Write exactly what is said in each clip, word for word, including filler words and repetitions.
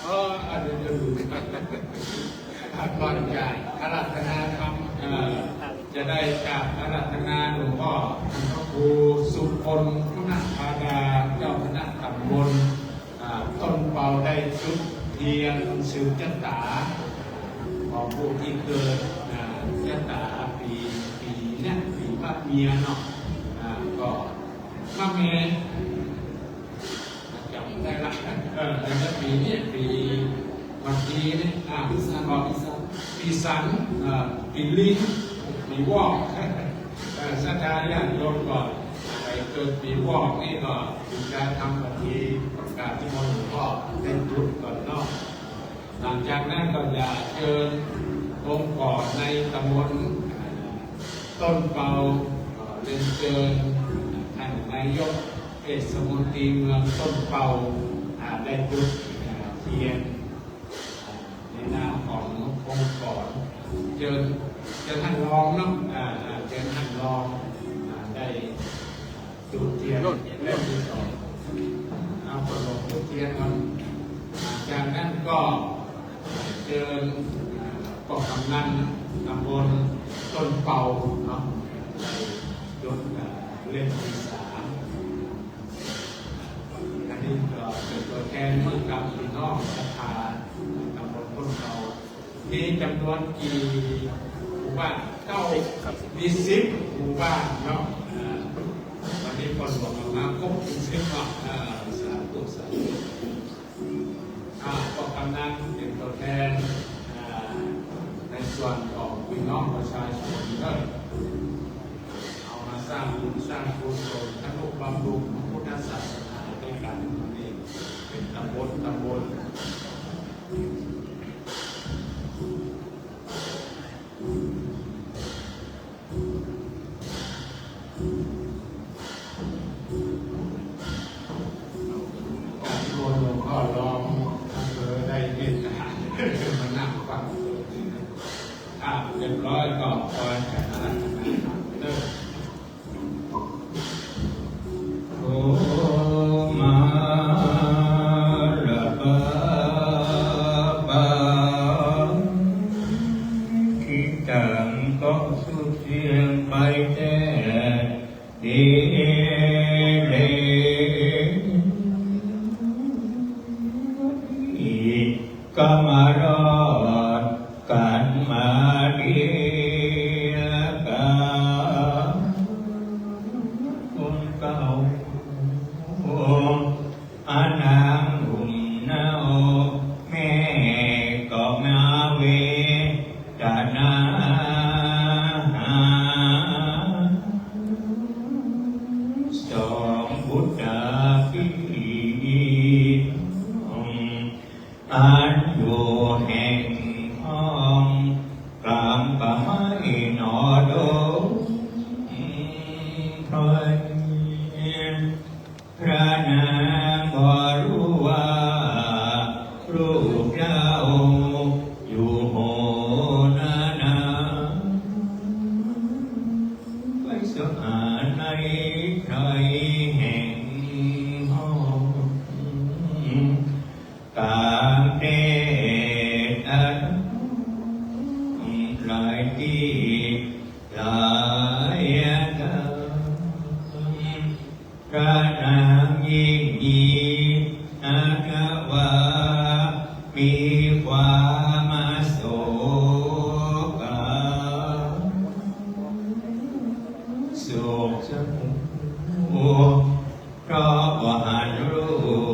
เออ เดี๋ยว เดี๋ยว ก่อนจะอาราธนาธรรม เอ่อ จะได้กราบอาราธนาหลวงป้อพระครูสุพล คุณธาดา เจ้าคณะตำบล อ่า ต้นเปา ได้จุดเตียนสืบจะต๋าของผู้ตี้เกิด อ่า จะต๋าปี๋ ปี๋เนี่ย ปี๋มะเมียเนาะ อ่า ก็มะเมีย จ๋ำได้ละ เออ แต่ปี๋เนี่ย ปี๋ วันตี้เนี่ย อ่า ปี๋สัน ปี๋สัน เอ่อ ปี๋ลิง ปี๋วอก เอ่อ ศรัทธาญาติโยมก็ไปเกิดปี๋วอกนี่ก็จะทำพิธีประกาศนิมนต์หลวงป้อได้จุดก่อนเนาะ หลังจากนั้นก็จะเจิญองค์ก่อในตำบล อ่า ต้นเปา ก็เรียนเจิญท่านนายกเทศมนตรีเมืองต้นเปา อ่า ได้จุด อ่า เตียน อ่า ในนามขององค์กร เจิญ เจิญท่านรองเนาะ อ่า อ่า เจิญท่านรอง อ่า ได้จุดเตียนเล่มตี้สอง เอาขนมจุดเตียนก่อน อ่า จากนั้นก็ เจิญ อ่า ป้อกำนันตำบลต้นเปาเนาะ ได้จุด อ่า เล่มตี้สาม อันนี้ก็เป๋นตั๋วแทนเมืองกับปี้น้องศรัทธาตำบลต้นเปา มีจ๋ำนวนกี่หมู่บ้าน เก้า มีสิบหมู่บ้านเนาะ อ่า วันนี้ป้อหลวงเอามาครบสิบเนาะ อ่า สาธุ สาธุ อ่า ป้อกำนันเป๋นตั๋วแทน อ่า ในส่วนของปี้น้องประชาชนเนาะ เอามาสร้างบุญสร้างกุศล ทะนุบำรุงพระพุทธศาสนาด้วยกั๋น นี่เป๋นตำบล ตำบล กราบนิมนต์หลวงพ่อรองอำเภอได้เมตตามานั่งฟังสวดนะ อ่ะ เรียบร้อยก็ขอจะอาราธนาเด้อ โอมาระบาบา ตี้ตั้งก็สุดเสี้ยงไปแต๊ ดีเลย ก็มารอดกั๋นมาเดียกั๋น คนเก่า อานางอุ้มเนาแม่ก็มาเวทนา สองบุตราพี่น้อง อันอยู่แห่งห้อง กลางป่าไม้หนอดงไพร พระนางบ่ฮู้ว่า ลูกเจ้าอยู่หนนา ไปเสาะหาในไพรแห่งห้อง กลางแดดอันร้อน หลายตี้หลายกาล พระนางยิ่งมีอาการว่า มีความโศกา โศกเศร้า เพราะบ่หันลู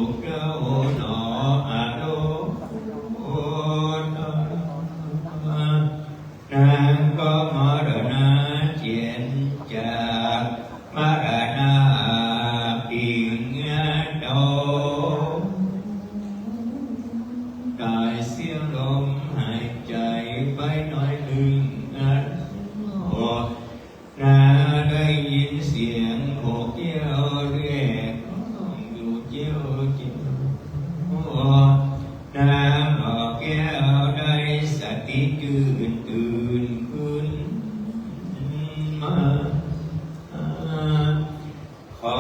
กเจ้าหนอ อโลตา นางก็มรณาเจียนจาก มรณาปิงโต ต๋ายเสี้ยงลมหายใจ๋ไปหน้อยนึ่ง นางได้ยินเสียงหอกแก้วแรกฮ้องอยู่เจียวเจียว นางหอกแก้วได้สติจื้นตื่นขึ้นมา ขอ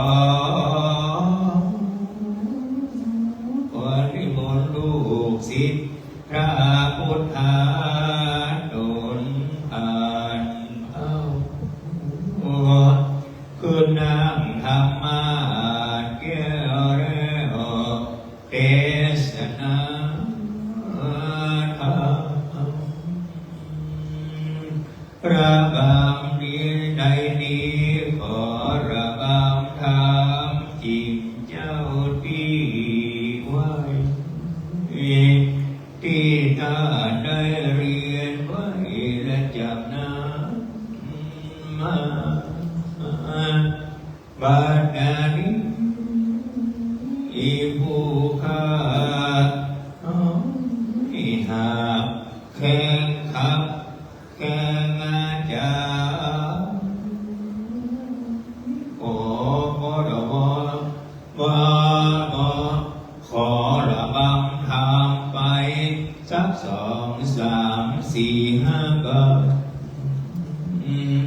ปัตตานี อิภูคา อิหา แข้งขับ แข้งอาจารย์ โอ้ ปอดอวอ ว่าก็ขอระบำทำไป สักสอง สาม สี่ ห้า ก็ อืม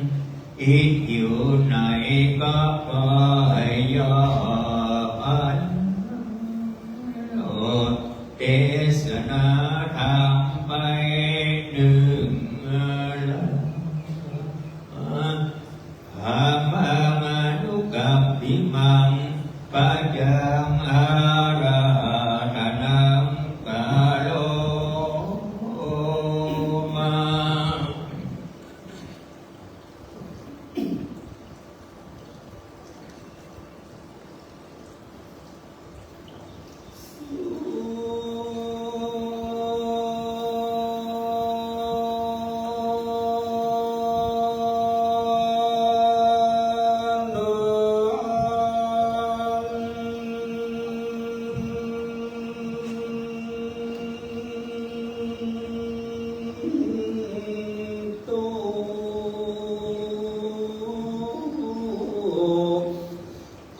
อิดอยู่ไหนก็ขอให้ยอด เทศนาธรรมไปหนึ่งลำ ธัมมังอนุกัมปิมัง ปัจจังอาราธนัง กะโรมา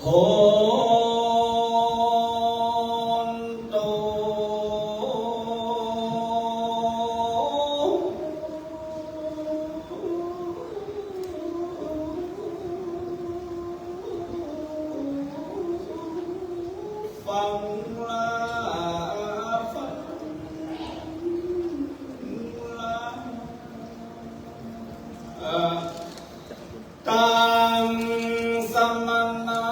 โหนตุ ฟังลา ฟังลา เอ่อ ตัง สมณะ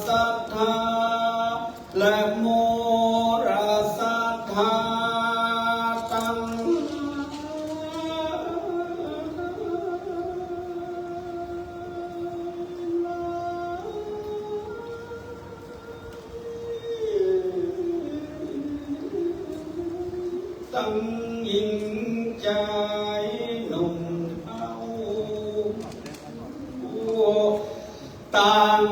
ศรัทธา และโมฆะศรัทธาตัง ตังหญิงจายหนุ่มเฒ่า ตัง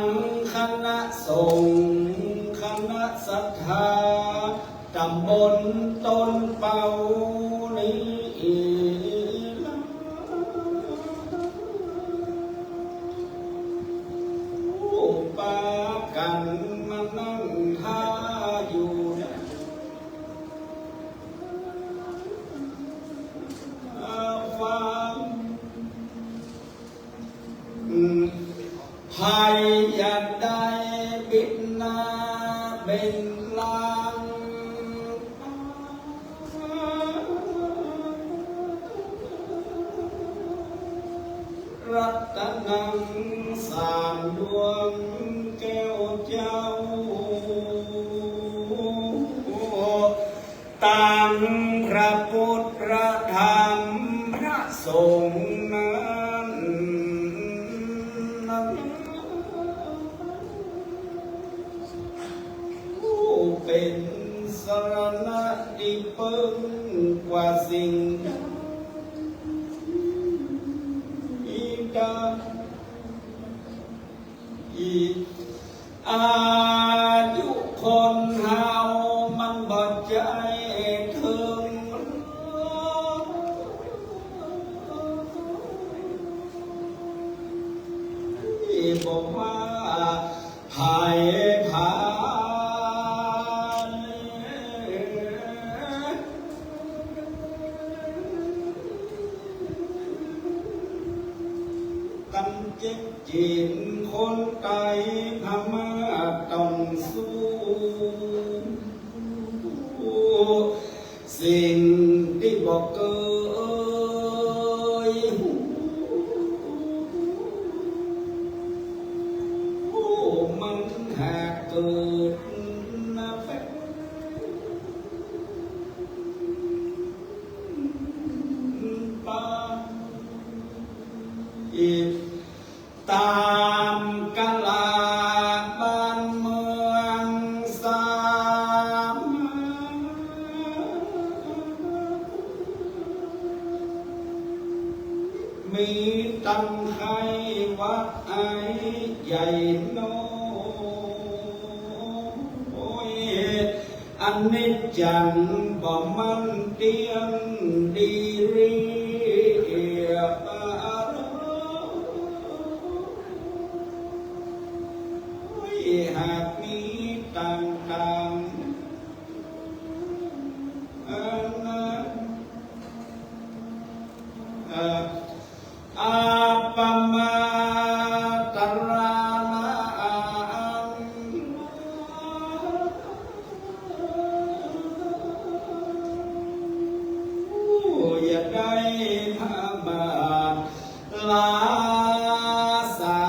คณะสงฆ์คณะศรัทธา ตำบลต้นเปานี้ ปากั๋นมานั่งท่าอยู่นะ ความ ภัยอย่าได้บิดหน้าเบนหลัง รัตนังสามดวงแก้วเจ้า ตังพระพุทธพระธรรมพระสงฆ์นั้น ผู้เป๋นสรณะตี้เปิ้งกว่าสิ่งใด อีก อายุคนเฮามันบ่ใจ้เถิง บอกว่า ไผผ่าน ตังเจ็บ จิ๋นคนไตพม่าต้องสู้ สิ่งตี้บ่เกยฮู้ มันหากเกิดนะเป๋น ปา อีก ต๋ามกาละบ้านเมืองสามัค มีตังไข้หวัดไอใหญ่ โน อนิจจัง บ่มั่นเตี้ยงดีเรียบ หากมีต่างๆ อันนั้น เอ่อ อัปปมาตรานัง อย่าได้ประมาทละสา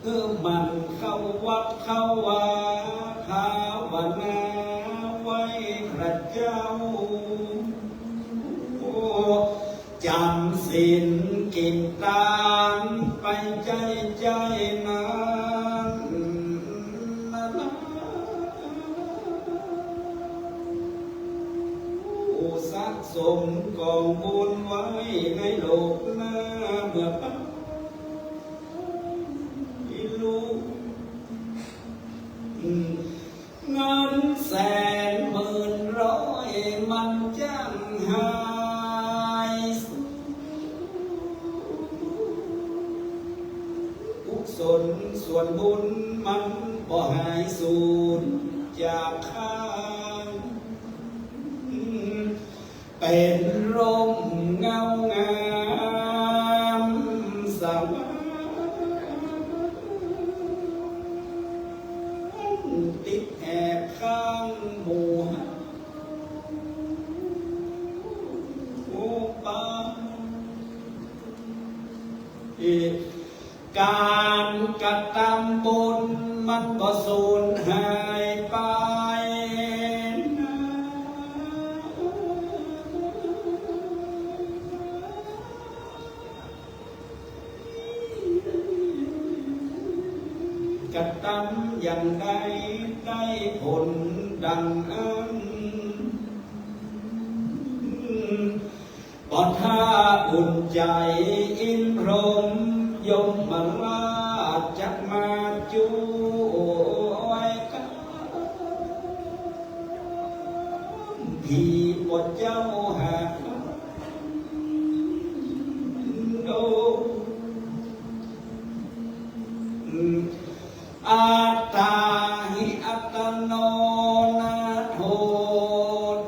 เออ หมั่นเข้าวัดเข้าวา ภาวนาไหว้พระเจ้า จำศีลกินตานไปใจ้ๆ นั้น สะสมกองบุญไว้ในโลกหน้า เมื่อปานนี้ เงินแสนหมื่นร้อยมันจักหายสูญ กุศลส่วนบุญมันบ่หายสูญจากข้า เป๋นร่มเงางามสว่าง ติดแอบข้างหมู่เฮาปาน การกระตำบุญมันบ่สูญหายไป กระตำอย่างใดได้ผลดังอั้น บ่ถ้าอุ่นใจ๋อินพรหมยมราชจะมาจ้วยกัน ผีป่อเจ้าหาก อัตตาหิอัตโนนาโถ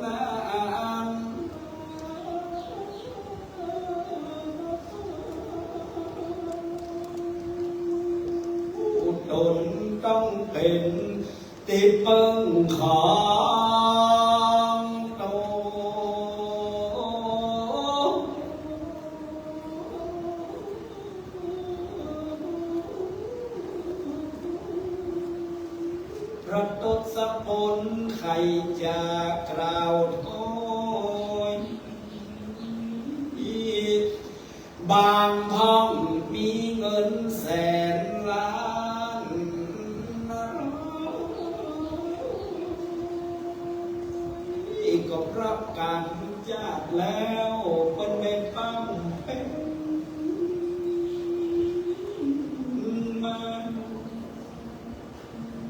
นาอัน ผู้ตนต้องเป๋นตี้เปิ้งของตน พระทศพลใค่จะกล่าวถ้อย บางพ่องมีเงินแสนล้าน ก็เพราะกรรมชาติแล้วเปิ้นได้ปั้มเป๋นมา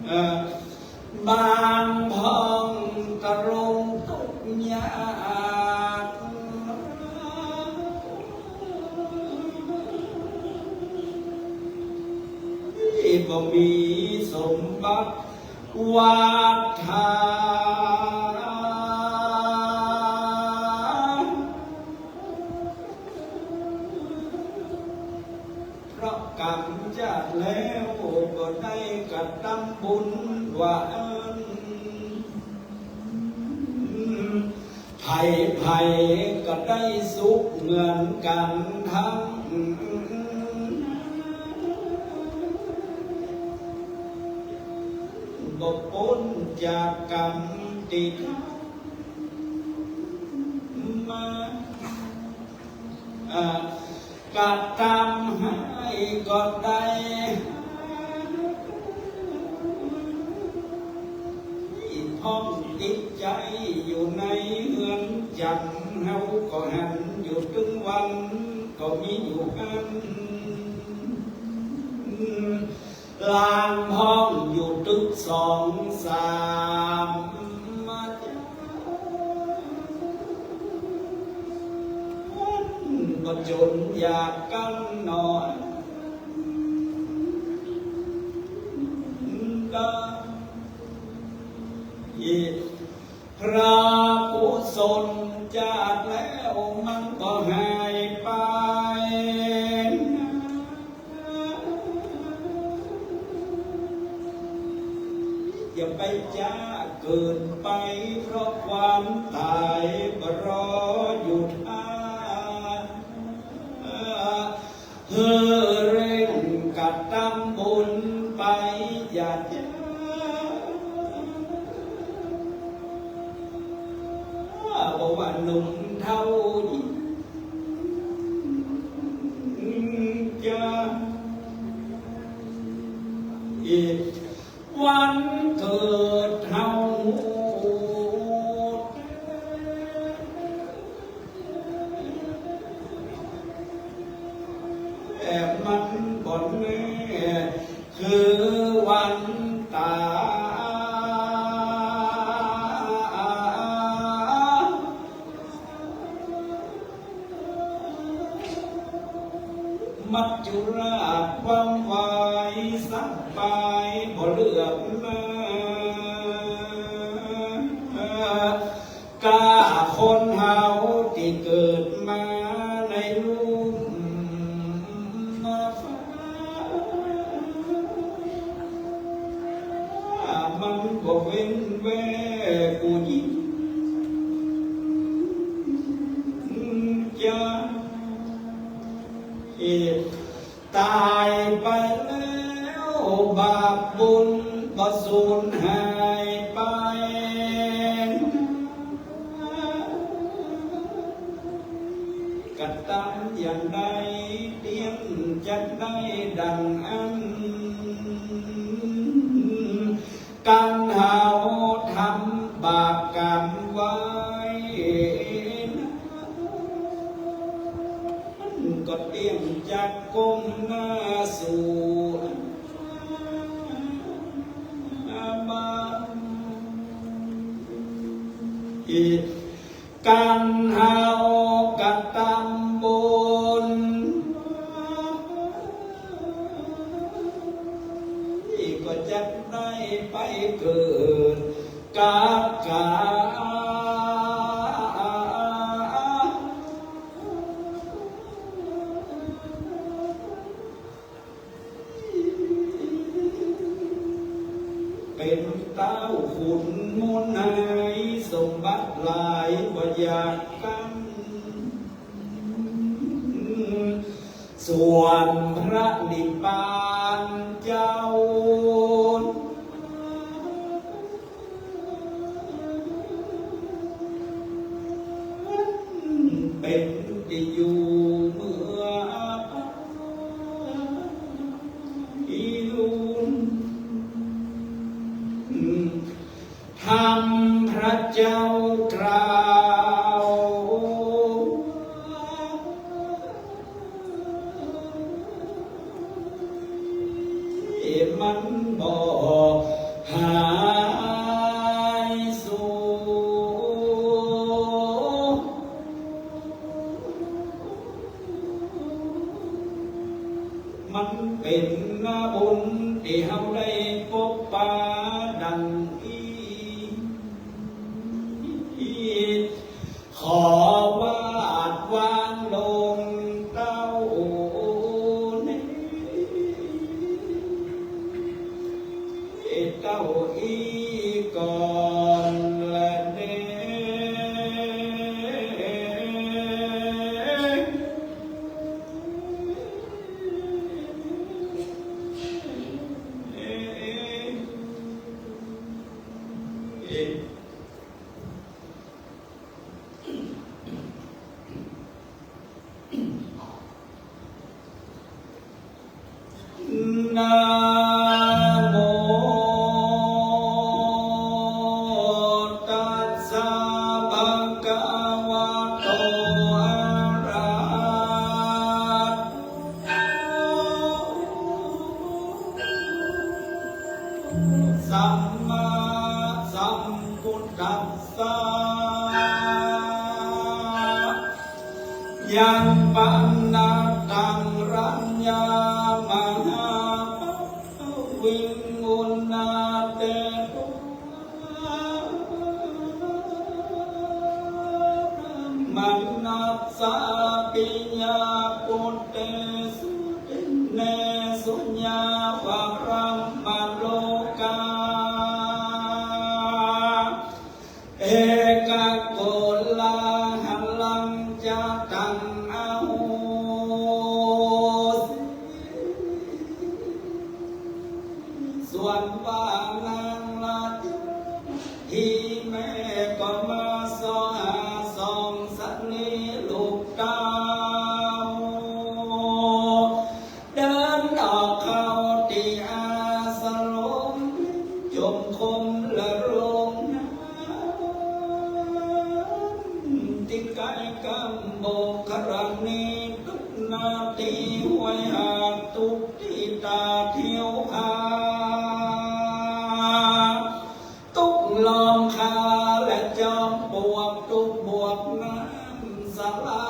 เอ่อ บางพ่องตะลงตกยาก บ่มีสมบัติ วัตถา เพราะกรรมชาติแล้วก็ได้กระตำบุญว่าอั้น ใผๆ ก็ได้สุขเหมือนกันทั้ง บ่ป๊นจากกรรมตี้ทำมา เอ่อ กระตำให้ก็ได้ ห้องติดใจ๋อยู่ในเฮือนจ๋ำ เฮาก็หันอยู่ตึงวัน ก็มีอยู่หั้น ลางห้องอยู่ตึกสองสาม มาจา บ่จนอยากกั๋นหนอ ก็ พระกุศลจากแล้วมันก็หายไป อย่าไปจ๊าเกินไป เพราะความต๋ายบ่รออยู่ท่า หื้อเร่งกระตำบุญไป อย่าจ๊า บ่ว่าหนุ่มเฒ่าหญิง จ๊า อีก วันเกิดเฮา แต่มันบ่แน่ คือวันต๋าย มัจจุราชความไหวสักปายบ่เลือกหน้า ก้าคนเฮาตี้เกิดมาในลุ่มฟ้า มันบ่เว้นแว่ผู้หญิง จ๊า เหตุ ต๋ายไปแล้วบาปบุญบ่สูญหายไป กระตำอย่างใดเตี้ยงจักได้ดังอั้น กั๋นเฮาทำบาปกรรมไว้ ก็เตี้ยงจักก้มหน้าสู่บาป กั๋นเฮากระตำบุญ ก็จักได้ไปเกิดกับกา เป๋นเต้าขุนมูลนาย สมบัติหลายบ่อยากกั๋น ส่วนพระนิพพานเจ้า เป๋นตี้อยู่เมื่อปีลุน ธรรมพระเจ้ากล่าว มันบ่หายสูญ มันเป๋นบุญตี้เฮาได้ปบปะดังอี้ ขอวาดวางลงเต้านี้ เต้าอี้ก่อนแลเน่อ นะโม สัมมาสัมพุทธัสสะ ยังปะนะตัง รัญญามหาปะวิง อุณาเตโก มนัสสาปิ ยาปุตเตสุ ทินเนสุ ยาวะ บรมโลกา เอกะโกลาหะลัง จะตัง อโหสิ ส่วนป้านางราชา ตี้แม่ก็มาส่อหาส่องสะนีลูกเต้า เดินออกเข้าตี้อาสรม จมคมละโลงน้ำ ตี้ใก้กำบกกะรณี ตุ๊กนาตี้ห้วยหาด ตุ๊กตี้ตาเที่ยวหา ตุ๊กลองคาและจอมปลวก ตุ๊กบวกน้ำสะหลา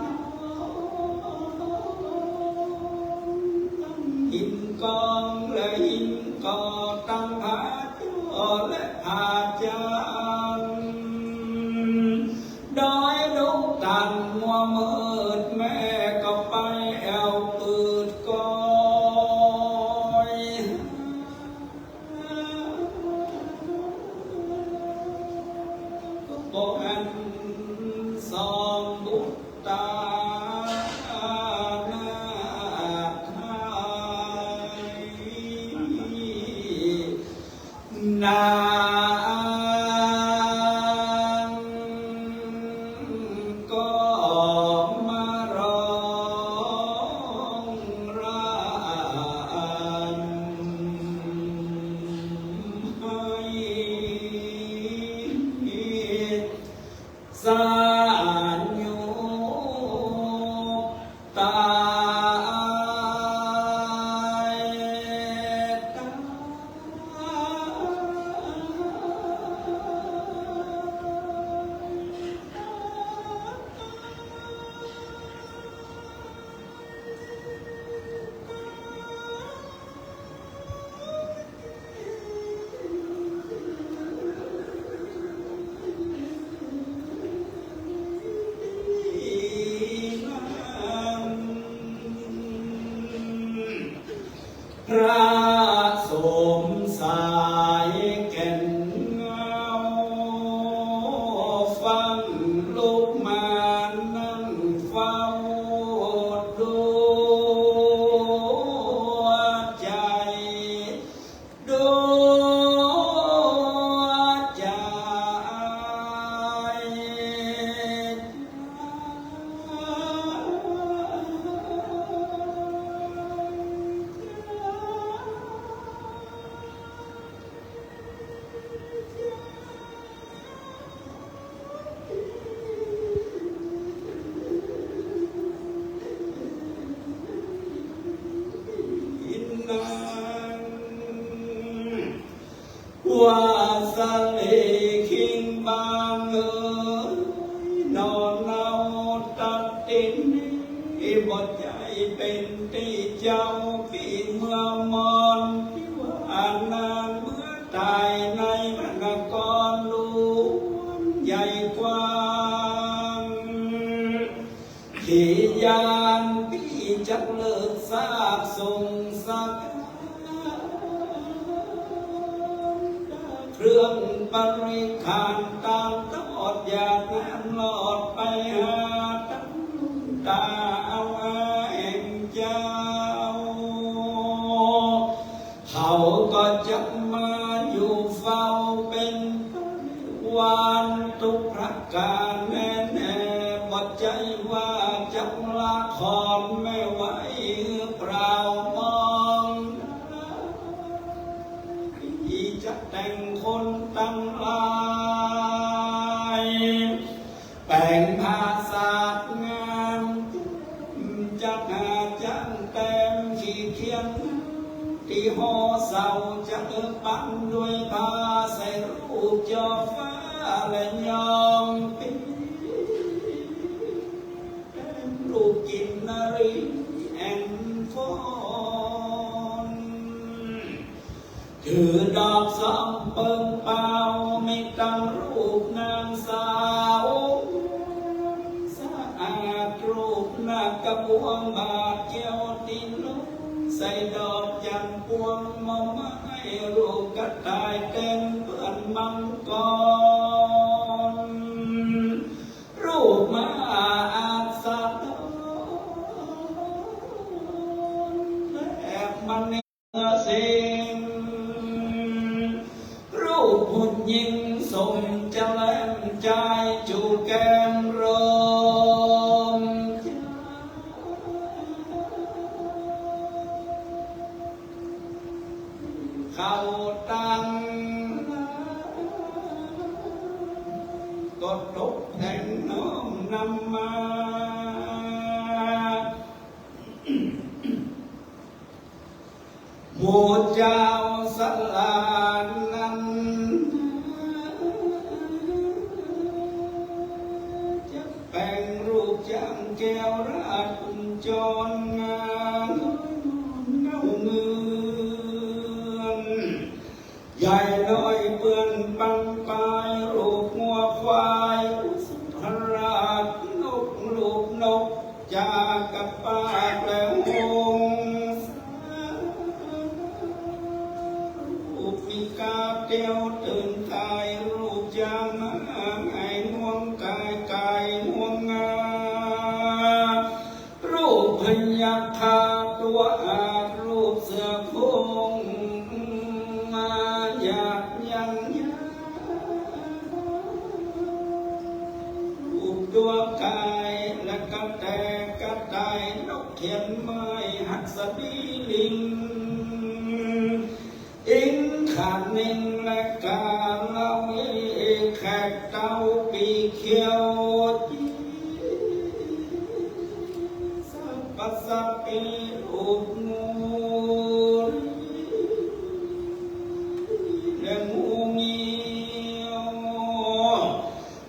น้อง หินกองและหินกอด ตังผาจ้อและผาจาน ดอยดงตันมัวมืด แม่ก็ไปแอ่วปืดกอย บ่หันสองบุตรตานาไทย นางก็มาร้องร่ำไห้ สาญโย ตาย ตาย พระสมสายแก่นเงา ฟังลุกมานั่งเฝ้าดวงใจ ดวงใจ วาสะเลคิงบางเอ๋ย หน่อเนาตัดตินนี้ บ่ใจ้เป๋นตี้เจ้าปี้เมืองมอญ ตี้ว่านางเมืองต๋ายในพระนครหลวงใหญ่กว้าง ตี้ย้านปี้จักเลิกซากสงสาร เครื่องบริขารตางตอดยาดน้ำลอดไปหาตังต๋าเอาแอ่งเจ้า เขาก็จักมาอยู่เฝ้าเป๋นบริวารทุกประก๋านแน่แน่ บ่ใจ้ว่าจักละขอนแม่ไหวเปล่ามอง ตี้จะแต่งคนตังหลาย แป๋งผาสาดงาม จักหาจ้างแต้มขี้เคียน ตี้หอเสาจะเอิ้น ด้วยผ้าใส่รูปจอฟ้าและย้อมปิด เป็นรูปกินนรีแอ่นฟ้อน ถือดอกส้มเปิงเปา มีตังรูปนางสาว สะอาด รูปนาคบวงบาทเกี้ยวตินลง ใส่ดอกจันทร์ปวงมอไม้ รูปกระต่ายเต้นเปื้อนมังกร รูปม้าอัสดร และมณี สิงห์ รูปผู้ญิงสมจะแลมจายจูแก้มรม เข้าตัง ก็ตกแต่งน้อมนำมา หมู่เจ้าสลานั้น จะแป๋งรูปจ้างแก้วราชกุญจร งามเน่าเมือน ใหญ่น้อยเปื้อนปังปาย รูปงัวควาย สุภราชนก รูปนก จากัปปาและหงส์ รูปมีกาเตียวตื่นตาย รูปจางมาไงง่วงกาย กายง่วงงา รูปพยัคฆาตัวอาช รูปเสือโคร่งมาหยาบยันยา รูปตัวกายและกระแตกระต่าย นกเขียนไม้ หัสดีลิง อิงคณิงและกาละเวก แขกเต้าปีกเขียว สัพพะสัพพี รูปงูและงูเงี้ยว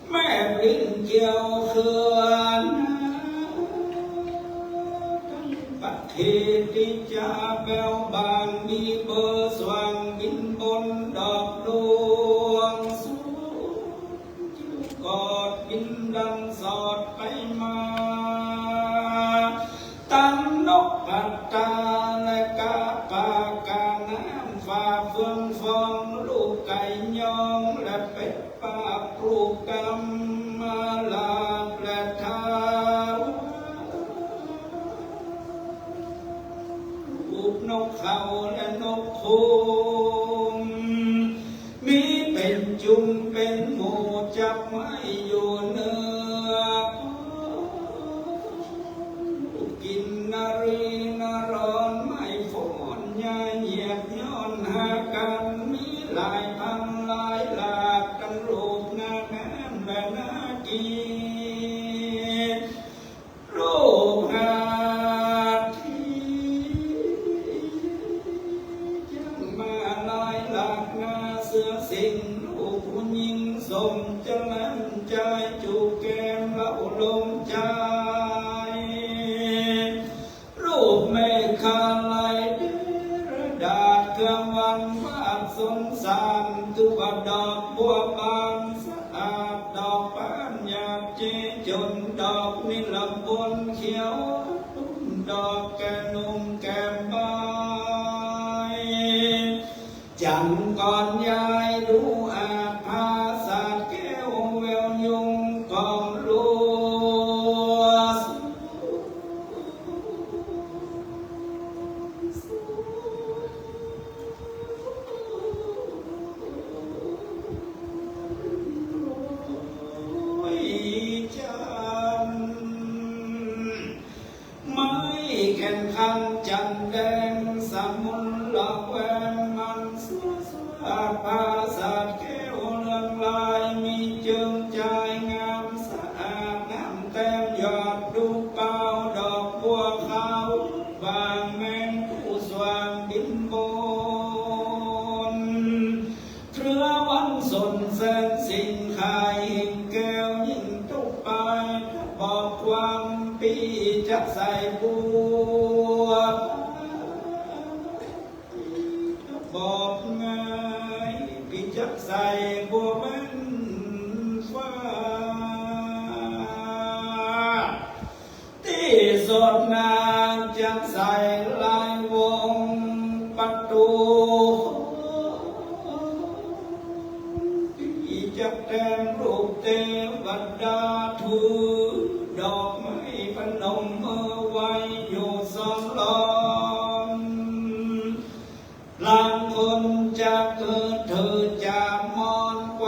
แม่ปลิ้นเกี้ยวเคือน ปักขีติจาแป๋วบาง มีเบอร์สว่างบินบนดอกดวงสุก กอดบินดันสอดไปมา ตังนกปัตตาและกาปากาน้ำ ฝ่าเฟืองฟอง ลูกไก่ยองและเป็ด ปาปลูกกำมาลาดและทาว รูปนกเขาและนกโคม มีเป๋นจุมเป๋นหมู่ จับไม้อยู่เนื้อ กินนรีนรอนไม้ฟ้อน อย่าเหยียบย้อนหากั๋น มีหลายพันหลายหลาก ตังรูปนาคน้ำและนาคี รูปหัตถี จังมาหลายหลาก นาเสือสิงห์ รูปผู้ญิงสมจะแลมจาย จูบแก้มเล้าลมจาย รูปเมฆาลัยเดรดาษ เครื่องวันวาดสนสาร ทุกดอกบัวบานสะอาด ดอกบานหยาบเจจน ดอกนิลบนเขียว ดอกแก้มนุ่มแก้มบาย จันทร์ก่อนยายดูอาภา สาดแก้วแววยุงกองลัว โอ้ยจันทร์ ไม้แก่นคันจันแดง สมุนละแวงมันสวดสวาด ปราสาทแก้วเรืองลาย มีเจิงจายงามสะอาด น้ำแต้มหยาดดูเปล่า ดอกบัวขาวบาง แมงผู้สว่างบินบน ไง ปี้จักใส่บัวแม่นฟ้า ตี้สุดนางจักใส่ลายวงประตู ปี้จักแต้มรูปเตวดา ถือดอกไม้ประนมมือไหว้อยู่สองล้อม ลางคนจักเถิดเถิดจามอน ไกว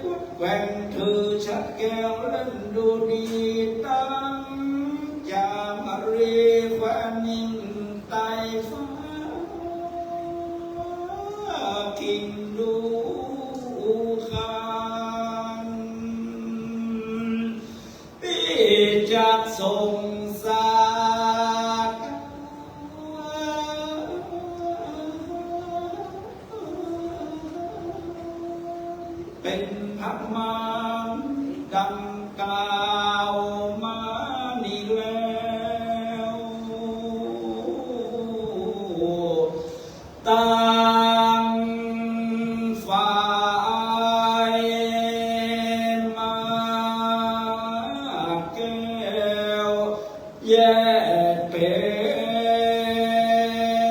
กุดแกว่งถือชะแก้วเล่นดูดี ตั้งจามรีแควนนิ่งใต้ฟ้า คิงดูคาน ปี้จักส่งสา เป๋นพระมารดังกล่าวมานี้แล้ว ต่างฝ่ายมากแก้ว แยกเป๋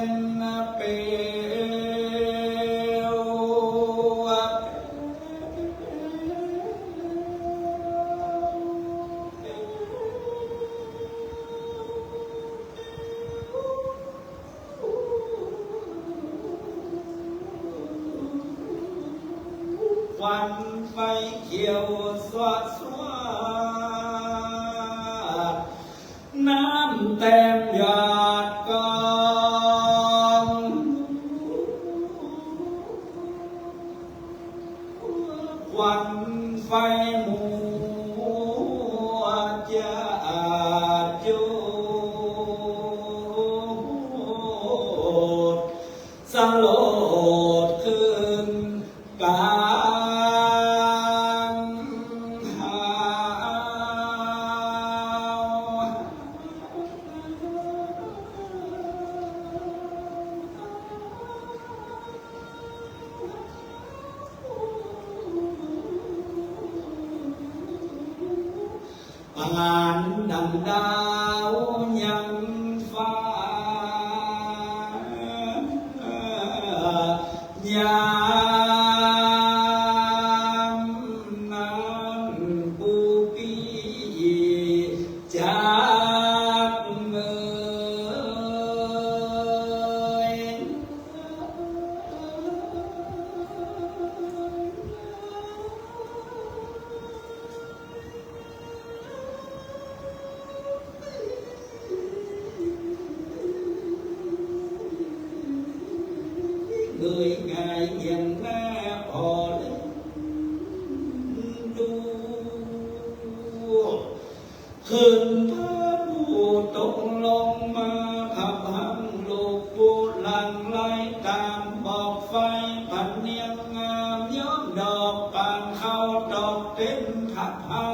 น เป๋น ควันไฟเขียวสวาดสวาด น้ำแต้มหยาดกอง ควันไฟมัวจาดจูด สลดขึ้นกลางหาว ปานดั่งดาวยังฟ้า ยามนั้น กูปี้จักเงย เงยหงายเอียงหน้าอ่อเล่นดู ขึ้นพระผู้ตกลงมา ขับหังลูกผู้หลั่งไหลต๋ามบอกไฟ ผันเนียงงามย้อมดอกปานเข้าตอกเต็มผักพา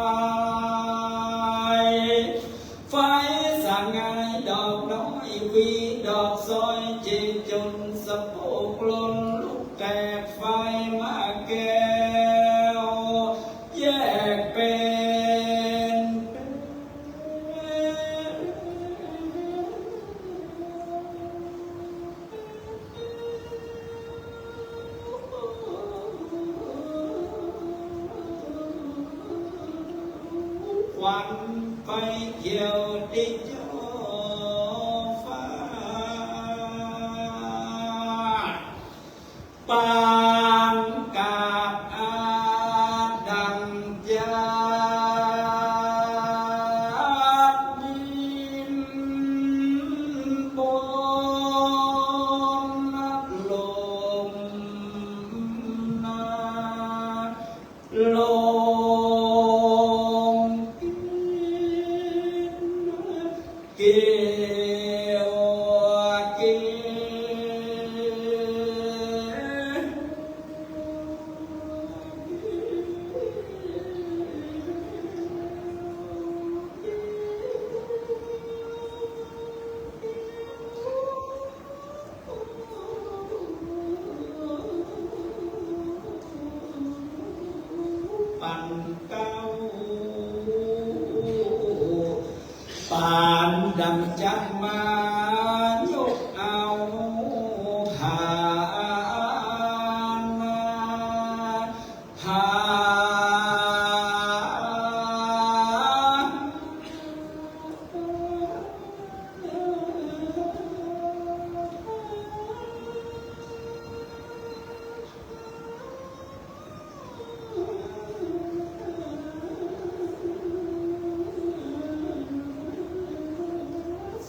ย ไฟสะงายดอกน้อยหวีดอกซอย เจจนสะโพกหล่นลุกแตกไฟมาแก้ว แยกเป๋น ควันไฟเขียวติดจ่อฟ้า ปานกาบอาดังจักบินบนลมนา ลงกิน เกวเกว เก้า ปานดังจักมายกเอาผา ผา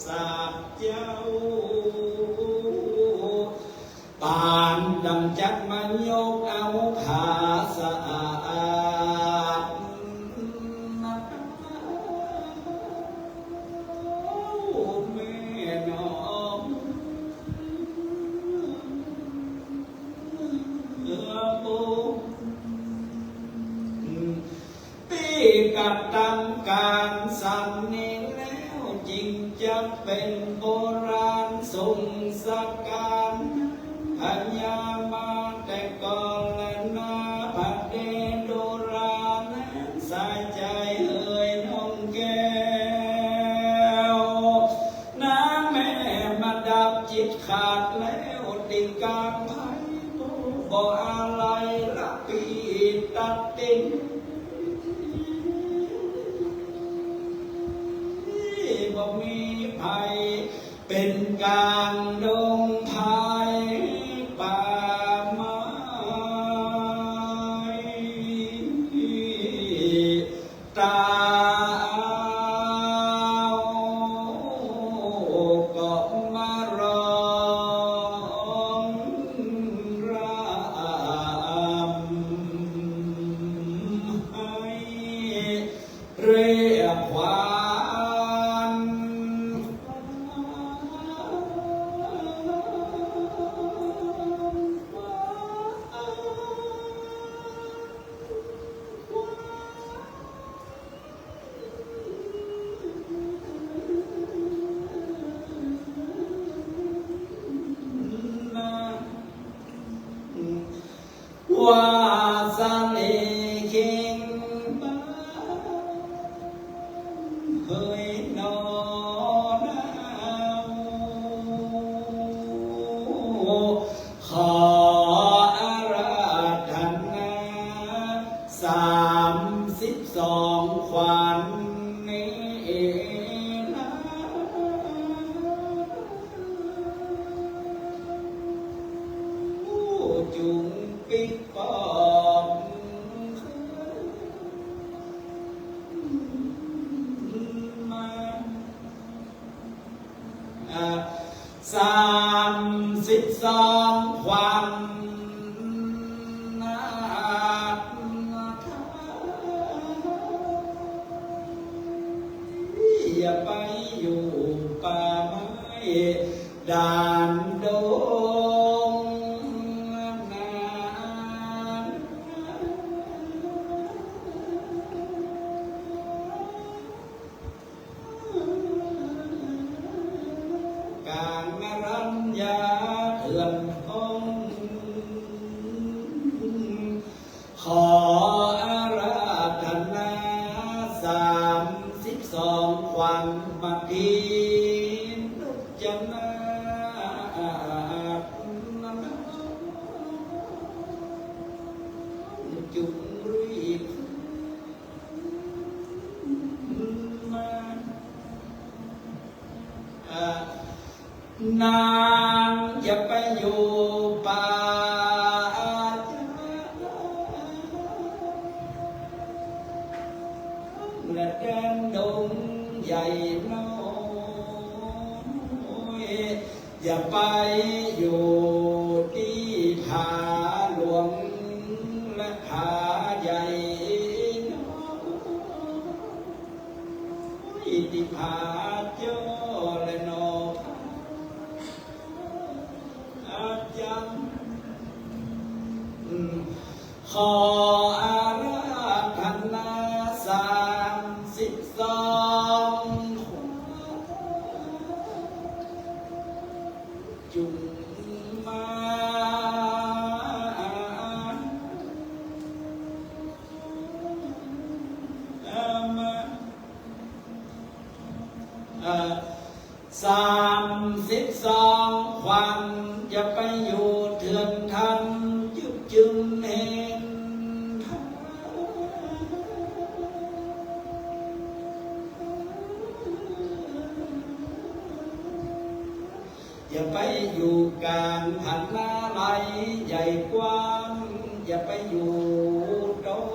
สัตว์เจ้า ปานดังจักมายกเอาผาสะอาด แม่น้อง เออ โอ้ ตี้กระตำก๋านสันนี้แล้ว จึงจักเป๋นโบราณส่งสักก๋าน พญามาแต่ก่อนแลนา บัดนี้ดูราแลสายใจ๋เฮยน้องแก้ว นาแม่มาดับจิตขาดแล้ว ตี้ก๋างไพร บ่อาลัยละปีตัดตี๋น บ่มีไผ เป๋นก๋างดงไพรป่าไม้ ตาวก็มาร้องรำไห้ เรียกขวัญ ว่าสะเลเข่งบ้านเฮยหนอ ขออาราธนา สามสิบสองขวัญนี้นะ จุ่งปิ๊กปองมา อ่า สามสิบสองขวัญนาค อย่าไปอยู่ป่าไม้ ดานดงนาน ก๋างอรัญญาเถื่อนห้อง ขออาราธนา สามสิบสองขวัญมาทีนุจนา จุ่งรีบมา อ่า นางอย่าไปอยู่ป่า และแดนดงใหญ่น้อย อย่าไปอยู่ตี้ผาหลวงและผาใหญ่น้อย ตี้ผาจ้อและหนอผาอาจัน ขออาราธนาสามสิบสองขวัญ จุ่งมา เ สิบสอง ขวัญ อย่าไปอยู่เถื่อนทัน จึกจึงเห็น อย่าไปอยู่กลางผานาลัยใหญ่กว้าง อย่าไปอยู่ตรง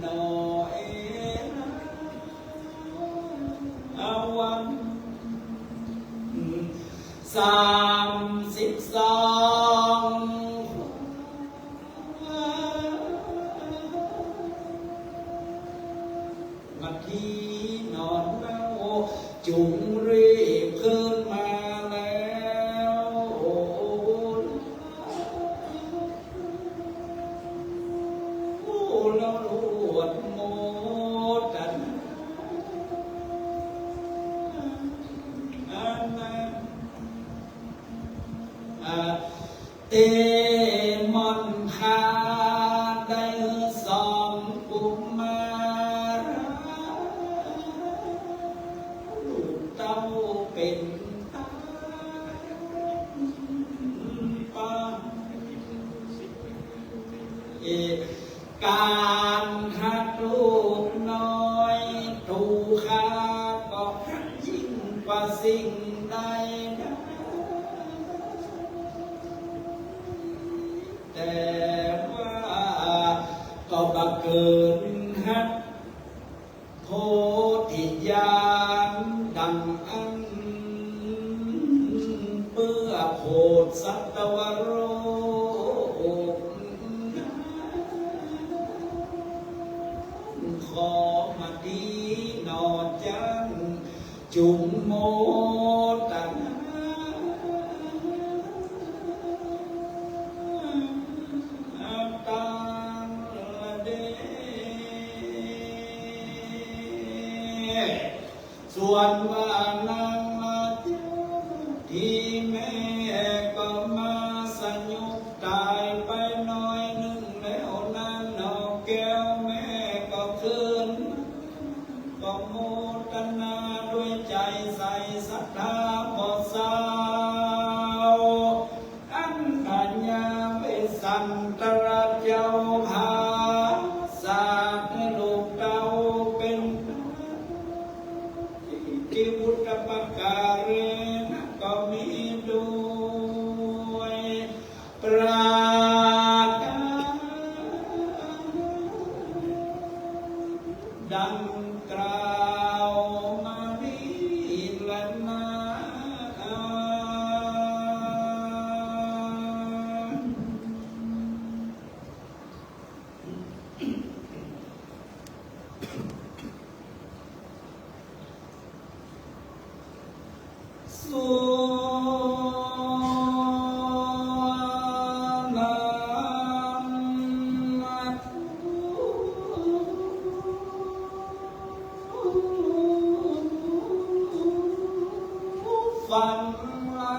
หน่อยวัน สามสิบสอง มาที่นอนเล่า จุ่งรีบคืนมาแล้ว โอ้ เรารวดโมทนา อันนั้น อ่า เตม่อนข้าได้สองกุมาร ลูกเต้าเป๋นตาปาน เอ ก๋านฮักลูกน้อย ตั๋วข้าก็ฮักยิ่งกว่าสิ่งใดๆ แต่ว่าก็บ่เกินฮัก โพธิญาณดังอั้น เปื้อโผดสัตวโลก ขอมาดีหน่อจั้น จุ่งโมทนา ตังเด้ ส่วนว่านางมาเจ้าตี้แม่ก็มาสยบต๋ายไปหน้อยนึ่งแล้วนั้น หน่อแก้วแม่ก็คืน ก็โมทนาด้วยใจ๋ใสศรัทธาบ่เศร้า อั้นพญาเวสสันตระเจ้าผาสาดหื้อลูกเต้าเป๋น ที่อุทปกาเรนะก็มีด้วย ประก๋านดังกล่าวมานี้แลนา สุนันทะ ฟังลา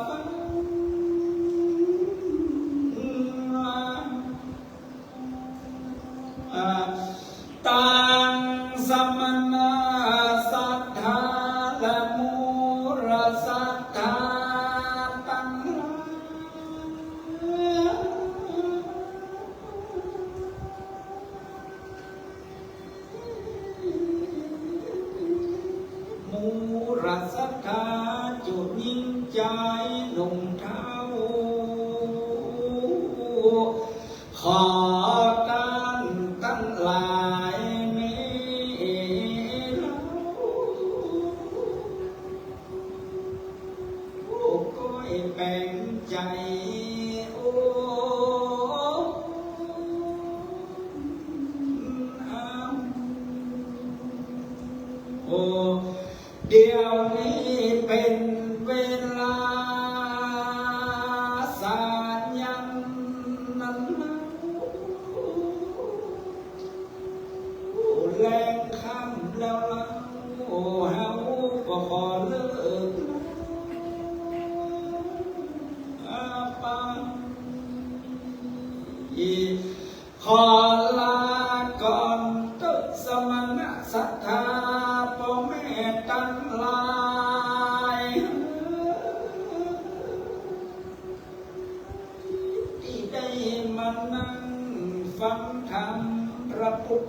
ฟังลา อ่า ตังสมณะศรัทธาและมูรศรัทธาตังหลาย มูรศรัทธาจุยิ่งใจ๋หนุ่มเฒ่า ขอต้านตังหลายแม่เฮา โอ้ ก้อยแป๋งใจ๋ โอ้ โอ้ เดี๋ยวนี้เป๋นเวลาสายันนั้นนะ แลงค่ำแล้วเล่า เฮาก็ขอเลิกลาไป ขอลาก่อนเต๊อะสมณะ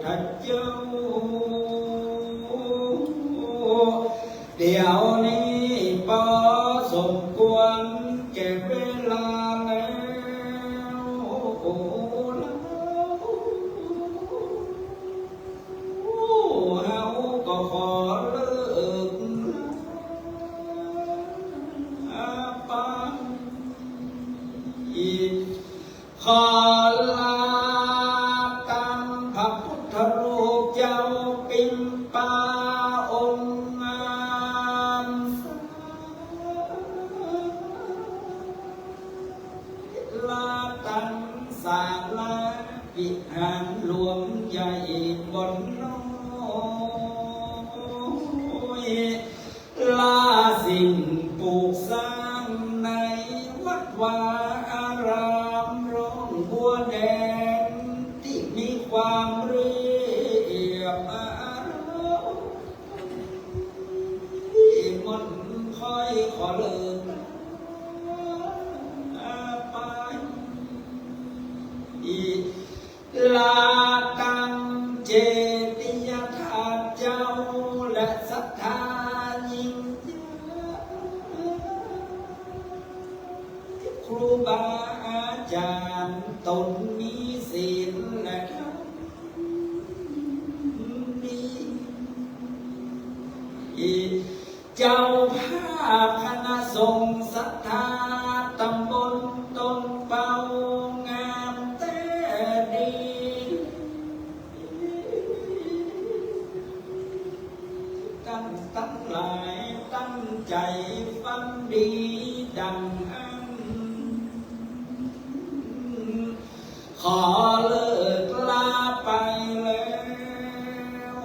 เจ้า เดี๋ยวนี้ปอสมควรแก่เวลาแล้ว เฮาก็ขอเลิกลาไป ขอลาตามพระพุทธรูปเจ้าปิมปาองค์งาม ลาตามศาลาวิหารหลวงใหญ่บ่อนน้อย ลาสิ่งปลูกสร้างในวัดวาอารามร่องบัวแดง ตี้มีความเรียบอารมณ์ มนต์ค่อยขอเลิกลาไป ลาตามเจดียธาตุเจ้าและศรัทธายิ่งใหญ่ ครูบาอาจารย์ต๋นมีศีลและธรรมดี เจ้าภาพคณะสงฆ์ศรัทธาตำบลต้นเปางามแต๊ดี ตั้ง ตังหลายตั้งใจ๋ฟังดีดังอั้น ขอเลิกลาไปแล้ว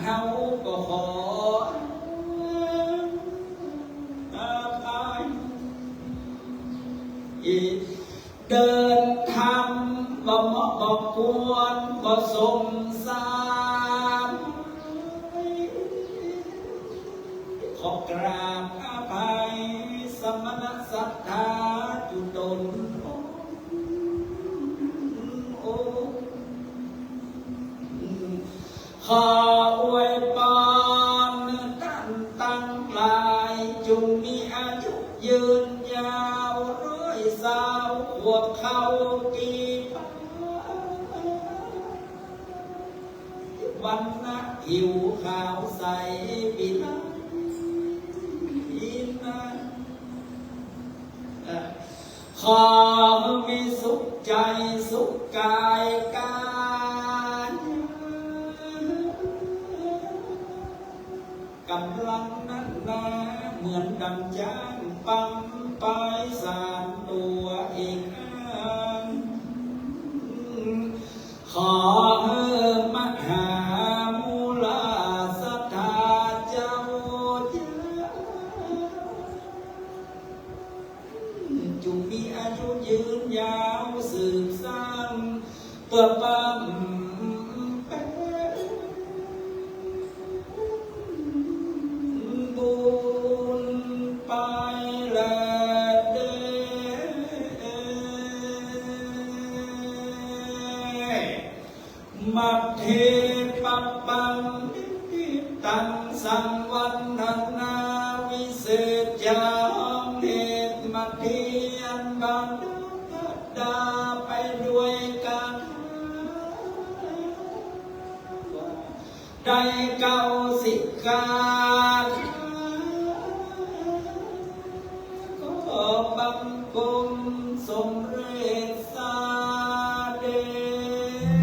เฮาก็ขออภัย เดินธรรมบ่เหมาะบ่ควรบ่สมสาร ขอกราบอภัยสมณะศรัทธาจุตนองค์ ขออวยปอนต้านตังหลายจุ่งมีอายุยืนยาวร้อยซาวขวบเข้ากี่ปัน วรรณะผิวขาวใสวิไลนะ ขอมีสุขใจ๋สุขก๋ายก๋าย ก๋ำลังนั้นนาเหมือนดังจ๊างปั๊มปายสามตั๋วเอกอั้น ขอหื้อมหามูลาศรัทธาเจ้า จุ่งมีอายุยืนยาวสืบสาน เปื้อปั๊มแป๋งบุญไปแลเด้อ มัคเทปปังนิมิตตัง สังวัณณาวิเศษจ๋า ห้องเหตุมัคเทอันบรรดาไปด้วยคาถา ได้เก้าสิบคาถา ขอบังคมสมเร็จสาเดช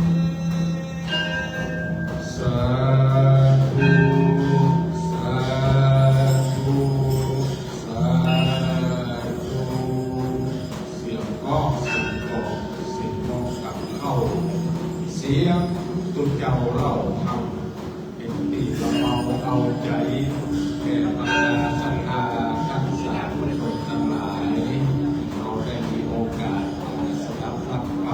สาธุ สาธุ สาธุ เสียงก้อง เสียงกลอง เสียงนกกังเข้า เสียงตุ๊เจ้าเล่าธรรม เป๋นตี้ละเมาเอาใจ๋ แก่บรรดาศรัทธาต้านสาธุชนตังหลาย เฮาได้มีโอกาสมาสดับฟังพร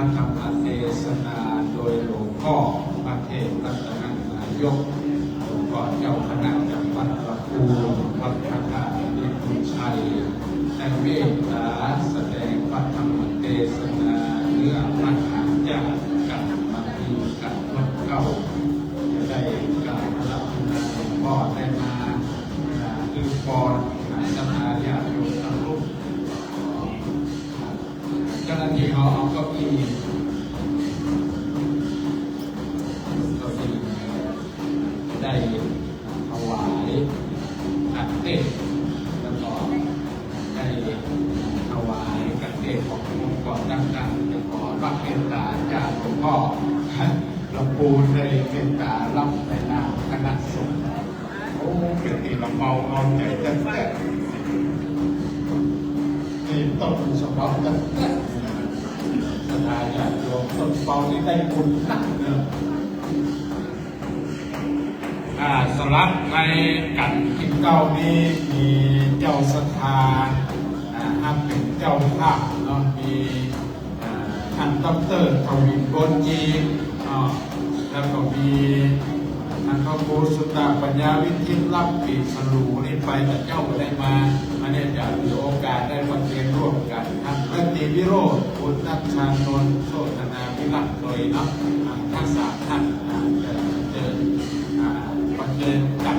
ะธรรมเตสนาโดยหลวงป้อพระเทพรัตนนายก หลวงป้อเจ้าคณะจังหวัดลำพูน วัดพระธาตุอินทร์ชัย ได้เมตต๋าแสดง ได้ถวายขันเตศ แล้วก็ได้ถวายขันเตศขององค์กรต่างๆ จะขอรับเมตตาจากหลวงพ่อ หลวงปู่ได้เมตตารับในนามคณะสงฆ์ โอ้ เป๋นตี้ละเมาเอาใจ๋แต๊ๆ นี่ต้นฉบับแต๊ๆ ศรัทธาญาติโยมต้นเปานี่ได้บุญนักเนาะ อ่า สำหรับในกัณฑ์ตี้เก้านี้มีเจ้าศรัทธา อ่า ฮับเป๋นเจ้าภาพเนาะ มี อ่า ต้านด็อกเตอร์ทวิน โบนจี เนาะ แล้วก็มีต้านพระครูสุตตะปัญญาวิทิตร รับปีกสลูนี่ไป แต่เจ้าบ่ได้มา อันนี้จะมีโอกาสได้ประเคนร่วมกั๋น ต้านร้อยตรีวิโรจน์ บุญนัชชานนท์ โชตนา วิรัตน์ โดยเนาะ อ่า ตึงสามต้าน อ่า จะเจิญ อ่า ประเคนกั๋น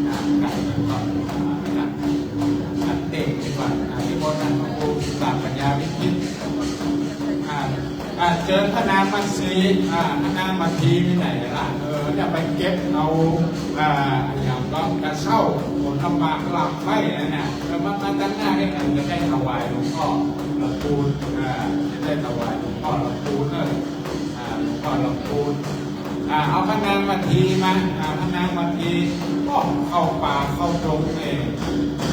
อ่า กั๋น อ่า กั๋น กั๋นเตศน์ดีกว่า อ่า นิมนต์ต้านพระครูสุตตะปัญญาวิทิตร อ่า อ่า เจิญพระนางมัสสี อ่า พระนางมัสสีไปไหนล่ะ เออ เนี่ยไปเก็บเอา อ่า อย่างก็กระเซ้า ผลหมากหลากไม้นั่นน่ะ เออ มา มาตังหน้านี่ จะได้ถวายหลวงพ่อละปูน อ่า จะได้ถวายหลวงพ่อละปูนเนาะ อ่า หลวงพ่อละปูน อ่า เอาพระนางมัสสีมา อ่า พระนางมัสสี โอ้ เข้าป่าเข้าดงเอง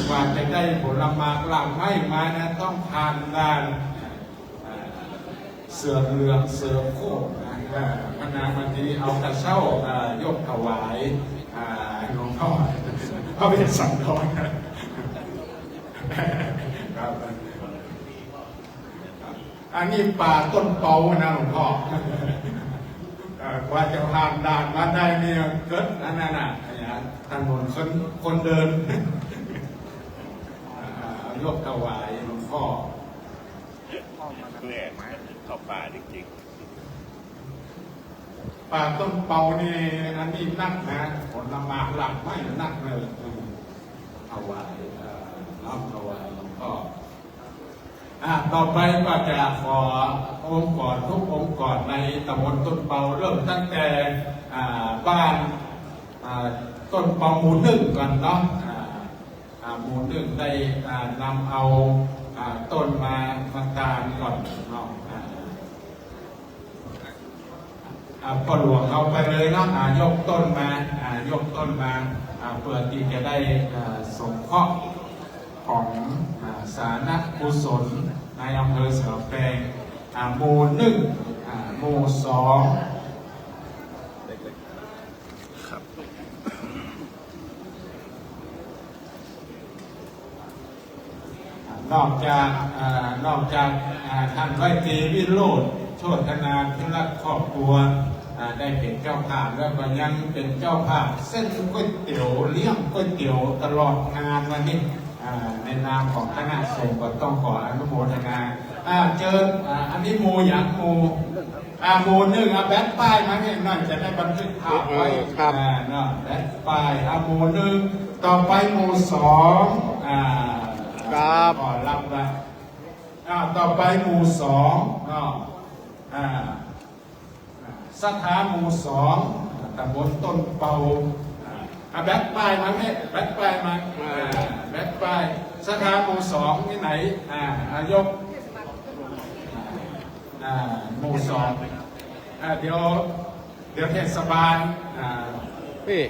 กว่าจะได้ผลหมากหลากไม้มานะ ต้องผ่านด่าน อ่า เสือเหลืองเสือโคร่งนะ อ่า พระนางมัสสีเอากระเซ้า อ่า ยกถวาย อ่า หลวงพ่อ พระเวสสันดร ครับ อันนี้ป่าต้นเปานะหลวงพ่อ เอ่อ กว่าจะผ่านด่านมาได้เนี่ย เกิดอันนั้นน่ะ ถนนคน คนเดิน อ่า ยกถวายหลวงพ่อ แหม เข้าป่าจริงๆ ป่าต้นเปานี่ อันนี้นักนะ ผลหมากหลากไม้นักเลย อืม ถวาย เอ่อ น้อมถวายหลวงพ่อ อ่า ต่อไปก็จะขอองค์กรทุกองค์กรในตำบลต้นเปา เริ่มตั้งแต่ อ่า บ้าน อ่า ต้นเปาหมู่นึ่งก่อนเนาะ อ่า อ่า หมู่นึ่งได้ อ่า นำเอา อ่า ต้นมา มาตานก่อนเนาะ อ่า อ่า ป้อหลวงเอาไปเลยเนาะ อ่า ยกต้นมา อ่า ยกต้นมา อ่า เปื้อตี้จะได้ อ่า สงเคราะห์ของ อ่า สาธารณกุศลในอำเภอเสาแปง อ่า หมู่นึ่ง อ่า หมู่สอง ครับ นอกจาก อ่า นอกจาก อ่า ต้านร้อยตรีวิโรจน์ โชตนา ภิรักษ์ครอบครัว อ่า ได้เป๋นเจ้าภาพ แล้วก็ยังเป๋นเจ้าภาพเส้นก๋วยเตี๋ยว เลี้ยงก๋วยเตี๋ยวตลอดงานวันนี้ อ่า ในนามของคณะสงฆ์ก็ต้องขออนุโมทนา อ่า เจิญ อ่า อันนี้หมู่หยัง หมู่ อ่า หมู่นึ่ง อ่า แบกป้ายมาให้หน่อย จะได้บันทึกภาพไว้ เออ ครับ อ่า เนาะ แบกป้าย อ่า หมู่นึ่ง ต่อไปหมู่สอง อ่า ครับ ขอรับละ อ่า ต่อไปหมู่สองเนาะ อ่า ศรัทธาหมู่สอง ตำบลต้นเปา อ่า อ่า แบกป้ายมาเนี่ย แบกป้ายมา อ่า แบกป้าย ศรัทธาหมู่สองตี้ไหน อ่า อ่า ยก อ่า หมู่สอง อ่า เดี๋ยว เดี๋ยวเทศบาล อ่า ปี้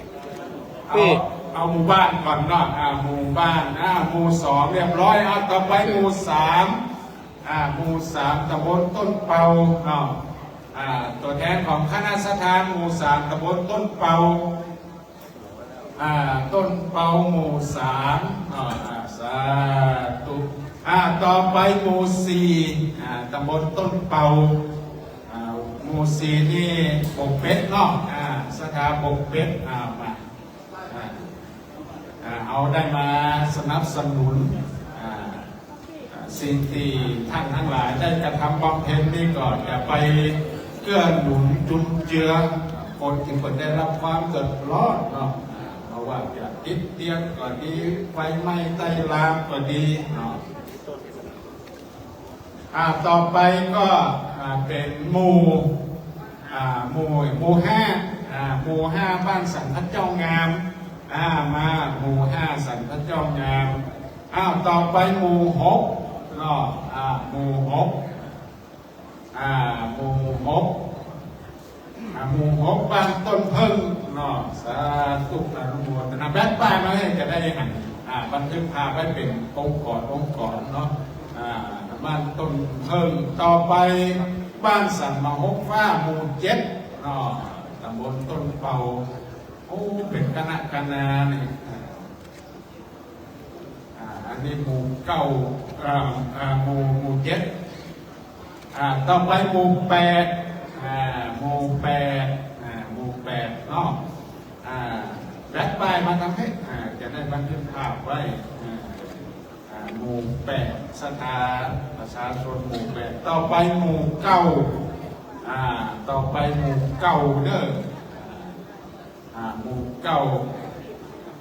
เอา ปี้ เอาหมู่บ้านก่อนเนาะ อ่า หมู่บ้าน อ่า หมู่สองเรียบร้อย อ่า ต่อไปหมู่สาม อ่า หมู่สาม ตำบลต้นเปาเนาะ อ่า ตั๋วแทนของคณะศรัทธาหมู่สาม ตำบลต้นเปา อ่า ต้นเปาหมู่สาม อ่า อ่า สาธุ อ่า ต่อไปหมู่สี่ อ่า ตำบลต้นเปา อ่า หมู่สี่นี่ปกเป็ดเนาะ อ่า ศรัทธาปกเป็ด อ่า มา อ่า อ่า เอาได้มาสนับสนุน อ่า อ่า สิ่งตี้ต้านตังหลายได้กระทำบำเพ็ญนี่ก็จะไปเกื้อหนุนจุนเจือคนตี้เปิ้นได้รับความเดือดร้อนเนาะ อ่า บ่ว่าจะติดเตียงก็ดี ไฟไหม้ใต้รางก็ดีเนาะ อ่า ต่อไปก็ อ่า เป๋นหมู่ อ่า หมู่ หมู่ห้า อ่า หมู่ห้าบ้านสันพระเจ้างาม อ่า มา หมู่ห้าสันพระเจ้างาม อ้าว ต่อไปหมู่หกเนาะ อ่า หมู่หก อ่า หมู่หก อ่า หมู่หกบ้านต้นเผิ้งเนาะ สาธุอนุโมทนา แบกป้ายมาหื้อจะได้หัน อ่า บันทึกภาพไว้เป๋นองค์กร องค์กรเนาะ อ่า บ้านต้นเผิ้ง ต่อไปบ้านสันมะฮกฟ้า หมู่เจ็ดเนาะ ต๋ำบลต้นเปา โอ้ เป๋นคณะคณะนี่ อ่า อ่า อันนี้หมู่เก้า อ่า อ่า หมู่ หมู่เจ็ด อ่า ต่อไปหมู่แปด อ่า หมู่แปด อ่า หมู่แปดเนาะ อ่า แบกป้ายมาตางนี้ อ่า จะได้บันทึกภาพไว้ อ่า อ่า หมู่แปด ศรัทธาประชาชนหมู่แปด ต่อไปหมู่เก้า อ่า ต่อไปหมู่เก้าเด้อ อ่า หมู่เก้า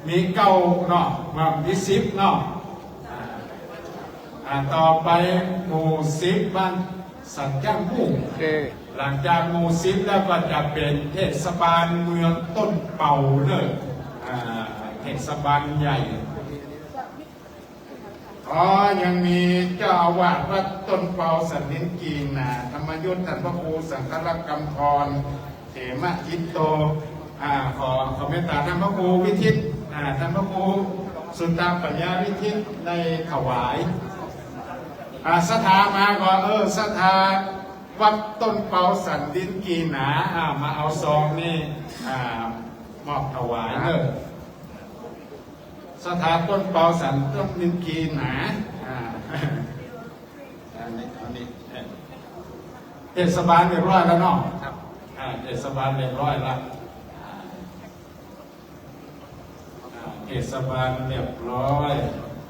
มีเก้าเนาะ ว่ามีสิบเนาะ อ่า อ่า ต่อไปหมู่สิบบ้านสันจ้างมู่ โอเค หลังจากหมู่สิบแล้วก็จะเป๋นเทศบาลเมืองต้นเปาเนาะ อ่า เทศบาลใหญ่ อ๋อ ยังมีเจ้าอาวาสวัดต้นเปาสันดินกี่หนา ธรรมยุตท่านพระครูสังฆรักษ์กำธร เขมจิตโต อ่า ขอ ขอเมตตาท่านพระครูวิทิต อ่า ท่านพระครูสุตตาปัญญาวิทิตได้ถวาย อ่า ศรัทธามาก็ เออ ศรัทธาวัดต้นเปาสันดินกี่หนา อ่า มาเอาซองนี่ อ่า มอบถวายเนาะ ศรัทธาต้นเปาสันต้นนินกีหนา อ่า อันนี้ อันนี้ เอ่อ เทศบาลเรียบร้อยแล้วเนาะ ครับ อ่า เทศบาลเรียบร้อยแล้ว อ่า อ่า เทศบาลเรียบร้อย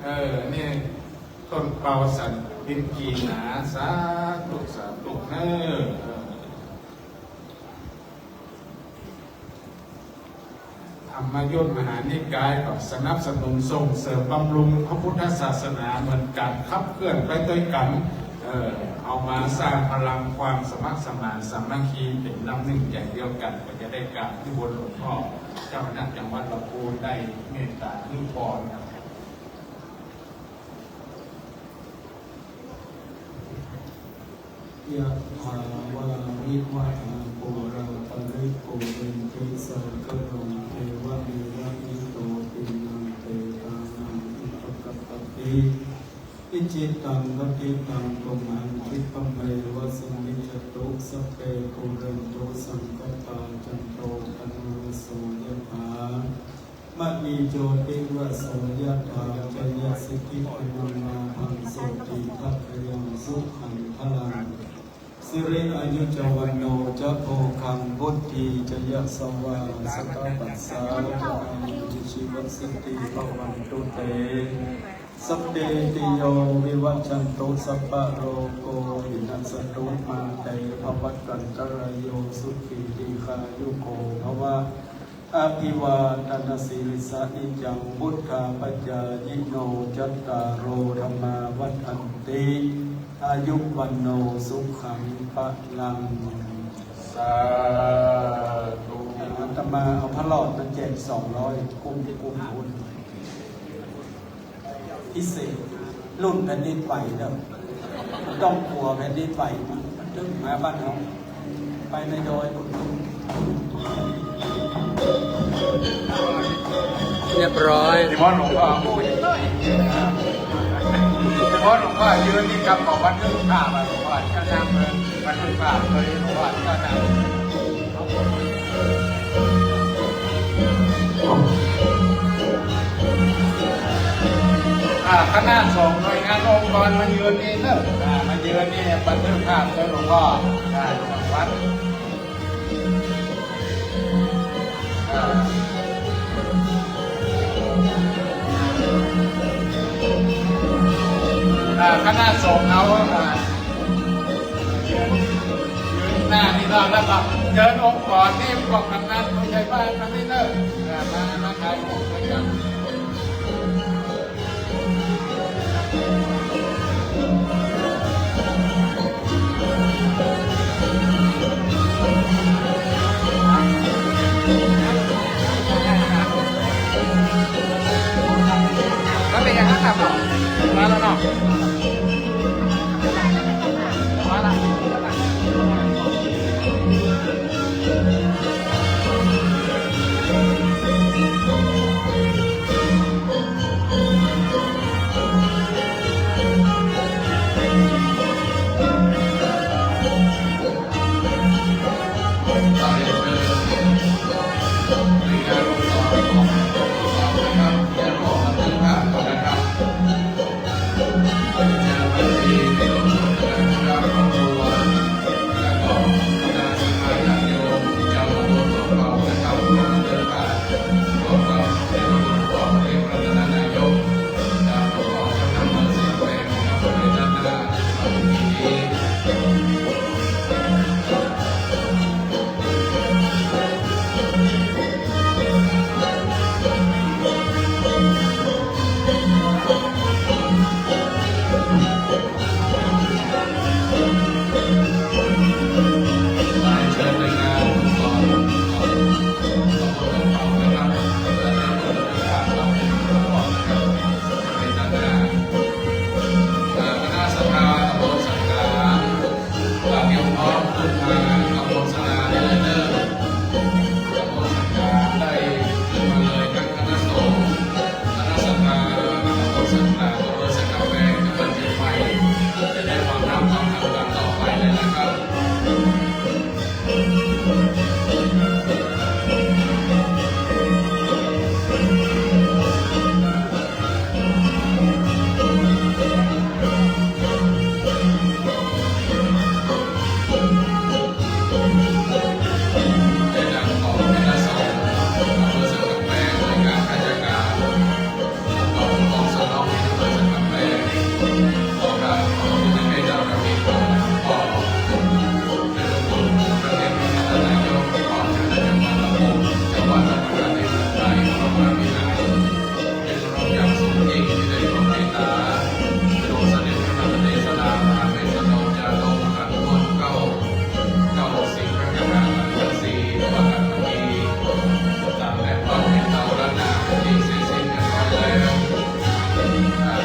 เออ นี่ต้นเปาสันนินกีหนา สาธุ สาธุ เออ เออ ธรรมยุตมหานิกายก็สนับสนุนส่งเสริมบำรุงพระพุทธศาสนาเหมือนกั๋น ขับเคลื่อนไปตวยกั๋น เอ่อ เอามาสร้างพลังความสมัครสมานสามัคคีเป๋นน้ำนึ่งใจ๋เดียวกั๋น ก็จะได้กราบนิมนต์หลวงพ่อเจ้าคณะจังหวัดลำพูนได้เมตตาหื้อพรนะครับ Yathā vārivahā pūrā paripūrenti sāgaraṃ, evameva ito dinnaṃ petānaṃ upakappati. Icchitaṃ patthitaṃ tumhaṃ khippameva samijjhatu, sabbe pūrentu saṅkappā cando paṇṇaraso yathā. Maṇi jotiraso yathā. Jayasiddhi dhanaṃ lābhaṃ sotthi bhāgyaṃ sukhaṃ balaṃ. Siri āyu ca vaṇṇo ca bhogaṃ vuḍḍhī ca yasavā, satavassā ca āyū jīvasiddhī bhavantu te. Sabbītiyo vivajjantu sabbarogo vinassatu, mā te bhavatvantarāyo sukhī dīghāyuko bhava. Abhivādanasīlissa niccaṃ vuḍḍhāpacāyino cattāro dhammā vaḍḍhanti āyu vaṇṇo sukhaṃ balaṃ. สาธุ อาตมาเอาพระหลอดมาแจกสองร้อย กลุ่ม กลุ่มบุญ พิเศษ รุ่นแผ่นดินไหวเนาะ บ่ต้องกั๋วแผ่นดินไหว มันตึงมาบ้านเฮา ไปในดอย เรียบร้อย นิมนต์หลวงพ่อ นิมนต์หลวงพ่อยืนนี่ครับ บอกบันทึกภาพอะ หลวงพ่อเจ้านั่งเลย บันทึกภาพเลย หลวงพ่อเจ้านั่ง อ่า คณะสงฆ์หน่วยงานองค์กรมายืนนี่เนอะ อ่า มายืนนี่บันทึกภาพเชิญหลวงพ่อ อ่า หลวงวัด อ่า อ่า คณะสงฆ์เอา อ่า ยืนหน้านี่เนาะ แล้วก็เชิญองค์กรนี่ พวกกำนันผู้ใหญ่บ้านมานี่เนอะ อ่า มา มาถ่ายรูปด้วยกัน อ่า มาแล้วเนาะ มาแล้ว คณะศรัทธาตำบลสันกลาง เตรียมพร้อมขึ้นมาตำบลสาราเด้อ ตำบลสันกลางได้ขึ้นมาเลยครับ คณะสงฆ์ คณะศรัทธาตำบลสันกลาง อำเภอสันกำแพง จังหวัดเชียงใหม่ จะได้ฟังธรรมฟังธรรมกันต่อไปเลยนะครับ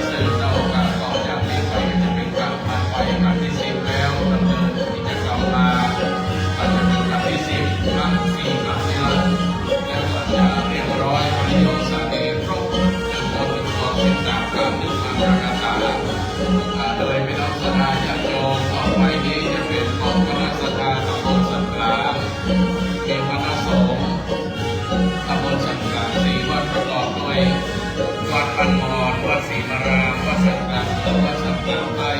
ซึ่งเจ้าโอกาสต่อจากนี้ไปก็จะเป็นการผ่านไปอันที่สิบแล้ว ดำเนินกิจกรรมมา ก็จะเป็นอันที่สิบ ทั้งสี่ครั้งนี้แล้ว แล้วก็จะเรียบร้อย ปริโยคสันติครบ จำนวนหนึ่งร้อยสิบสาม ครั้ง หนึ่งพัน คาถา อ่า โดยพี่น้องศรัทธาญาติโยม ต่อไปนี้จะเป็นของคณะศรัทธาตำบลสันกลาง มีคณะสงฆ์ ตำบลสันกลางสี่วัด ประกอบด้วยวัดบ้านมอน วัดศรีมาราม วัดสันกลางเหนือ วัดสันกลางใต้